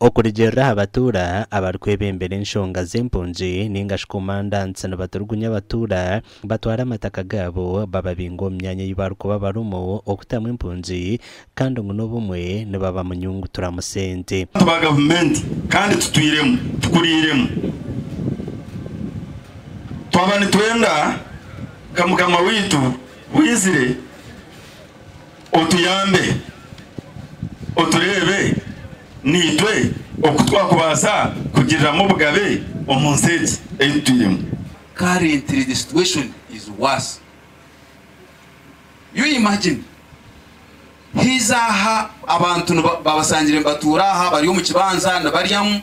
Okurugiirira aha batuura abarikwebembera enshonga z'empungi ninga shi komandantsi nibaturugunya abatuura batwara amataka gaabo bababinga omu myanya ei barikuba barimu okutamu empungi kandi ngu n'obumwe nibabamunyunguturamu sente. Abantu ba gavumenti kandi tutwiremu, tukuriiremu. Twaba nitwenda nka Mukama waitu waizire otuyambe otureebe naitwe oku twakubaasa kugiriramu obugabe omu nsi egi ei tutwiremu. Currently the situation is worse. You imagine haiza aha abantu babasangire nibatuura aha bari omu kibanja nibaryamu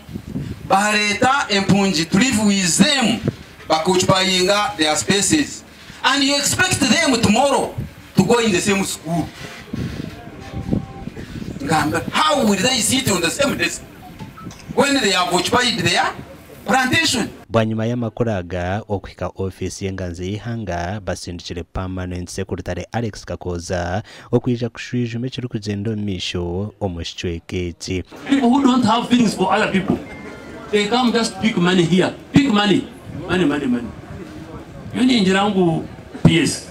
bareeta empungi to live with them baka occupyinga their spaces and you expect them tomorrow to go in the same school. Ngambira how will they sit on the same desk when they have occupied their plantation? Bwanyima y'amakuru aga okuhika ofiisi y'enganzi y'eihanga basindikire Permanent Secretary Alex Kakooza okwija kushwijuma ekirikugyenda omu maisho omu kicweka eki. People who don't have feelings for other people, they come just to pick money here, pick money, money, money, money. Nyowe ningira ngu PS,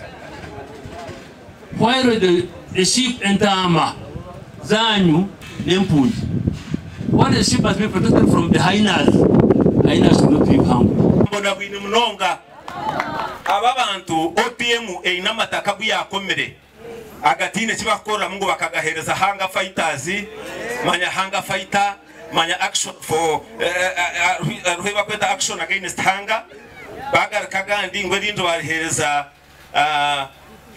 while the, the sheep entaama zanyu n'empungi, while the sheep has been protected from the hyenas, hyenas should not live hungry. Mbona bwine munonga aba abantu OPM eine amataka agu yakomire agataine eki bakukoreramu ngu bakagahereza Hunger Fighters, manya Hunger Fighter, manya Action for hariho ei bakweta Action Against Hunger, bagaruka agandi ngu erindi barihereza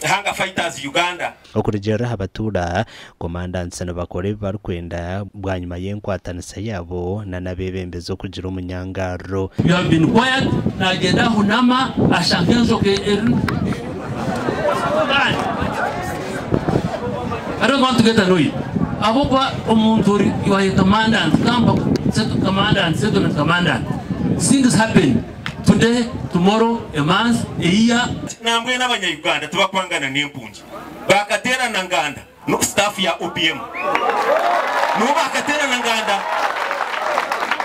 Hunger Fighters Uganda. Okurugiirira aha batuura, komandantsi nibakora ebi barikwenda bwanyima y'enkwatanisa yaabo n'abeebembezi okugira omunyangariro. You have been quiet, nagyenda ahunama ashusha nk'enjoka eri Kandi I don't want to get annoyed ahabw'okuba omuntu ori you are a commandant camp commandant, settlement commandant things happen today, tomorrow, a month, a year. Nambwenu abanya Uganda tibakwangana n'empungi bakaterana nganda no staff ya OPM nibo bakaterana nganda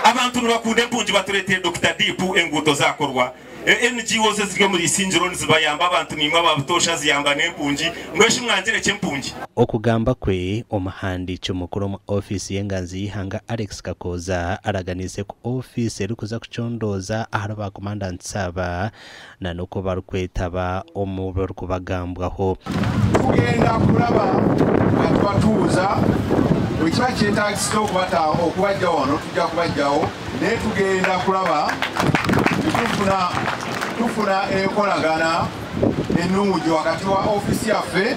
abantu nibakunda empungi baturetire Dokita Deep enguuto zakorwa NGOs eziri omuri Isingiro nizibayamba abantu naimwe ababutosha ziyamba n'empungi mbwenu shi mwangire ki empungi. Okugamba kwe, omuhandiiki mukuru omu ofiisi y'enganzi y'eihanga Alex Kakooza araganiise ku ofiisi erikuza kucondooza ahari ba komandantsi aba na n'oku barikwetaba omu birikubagambwaho. Tugenda kuraba nga tubatuuza, bwekiba kyetagisa okubajjawo wano tujja kubajjawo naye tugenda kuraba nti tufuna enkolagana ennungi wakati wa ofiisi yaffe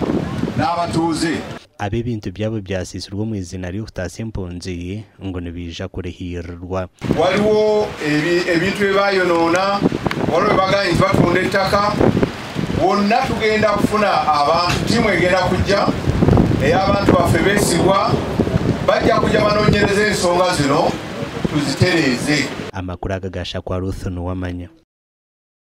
n'abatuuze. Ab'ebintu byabo byasiisirwe omu iziina ry'okutaasya empungi ngu nibaija kurihiirirwa. Waliwo ebintu bye baayonoona, waliwo bye bagambye nti batunda ettaka. Wonna tugenda kufuna abantu, ttiimu egenda kujja ey'abantu baffe beesigwa, bajja kujja banoonyereze ensonga zino tuzitereeze. Amakuru aga gaashakwa Ruth Nuwamanya.